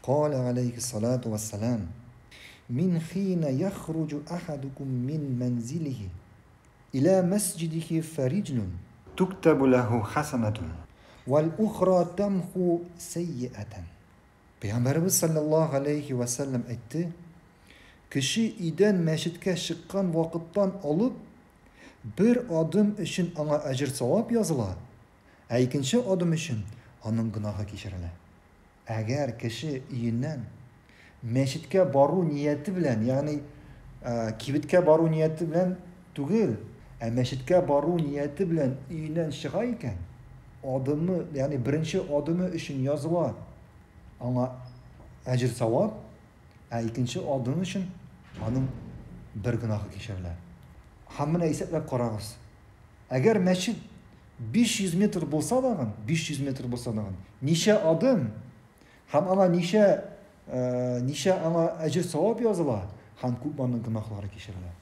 قال عليه الصلاة والسلام من حين يخرج أحدكم من منزله إلى مسجده فرجل تكتب له حسنة والأخرى تمحو سيئة. Пәйгамбәребез саллаллаһу алейхи ва сәлләм әйтте, кеше өйдән мәчеткә чыккан вакыттан алып, бер адым өчен аңа әҗер-савап языла, ә икенче адым өчен аның гөнаһы кичерелә. Әгәр кеше өеннән мәчеткә бару нияте белән, ягъни кибеткә бару нияте белән түгел, ә мәчеткә бару нияте белән өеннән чыга икән, адымы, ягъни беренче адымы өчен языла аңа әҗер савап, ә икенче адым өчен аның бер гөнаһы кичерелә. Һәм менә исәпләп карагыз. Әгәр мәчет 500 метр булса дагын, 500 метр булса дагын, ничә адым һәм аңа ничә ничә аңа әҗер савап языла һәм күп аның гөнаһлары кичерелә.